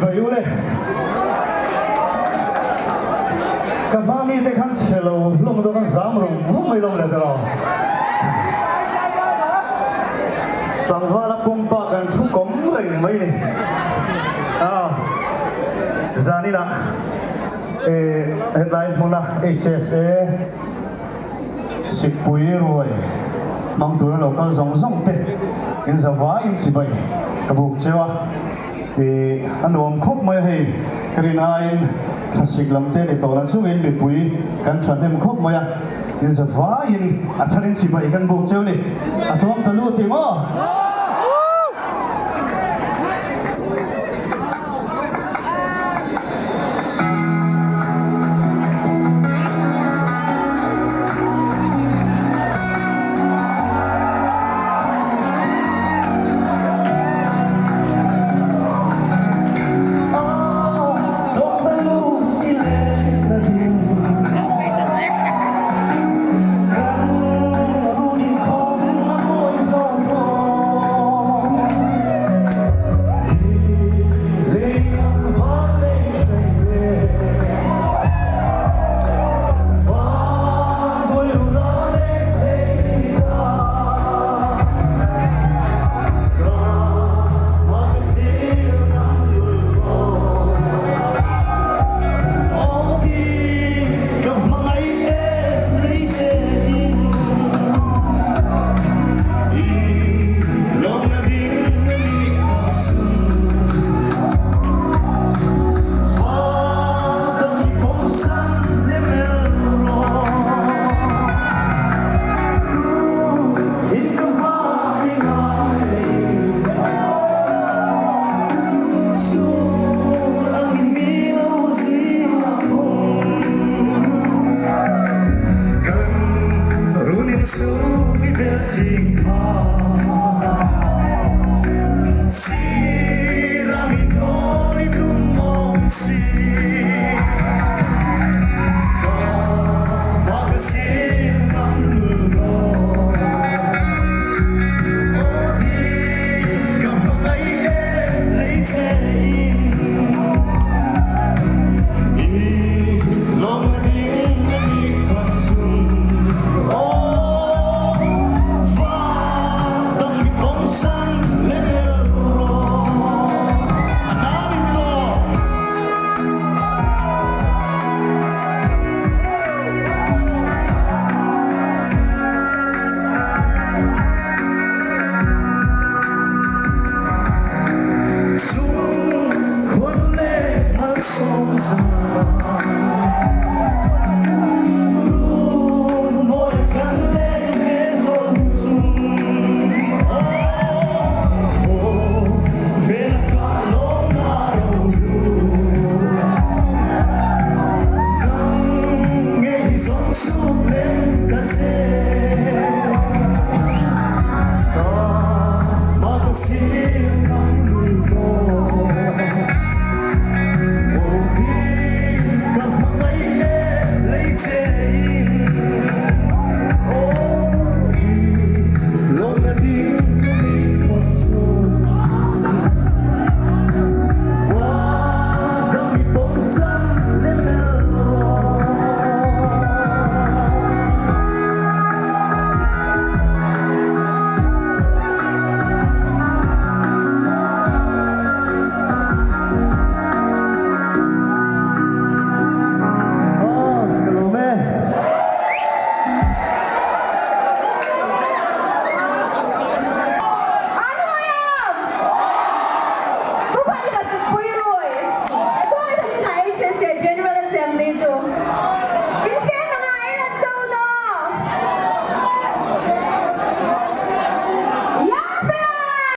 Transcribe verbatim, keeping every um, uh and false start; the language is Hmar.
Bai u le. Ka hma mi te khan che lo, lawm dawk an zam rum rum mai lawm le ta ro. Tlangvala pumpa kan thu kawm reng mai ni. Ah, zanina, eh, hetlai hmuna H S A, Sipui ruoi hmang tura local zawng zawng te in zavaiin chibai ka buk cheu a. E, a nuam khawp mai a hei. Ka rin aiin thlasik lam te ni tawna chungin mipui kan ṭhahnem khawp mai a. In zavaiin a tharin chibai kan buk cheu ni. A thawm taluo ti maw?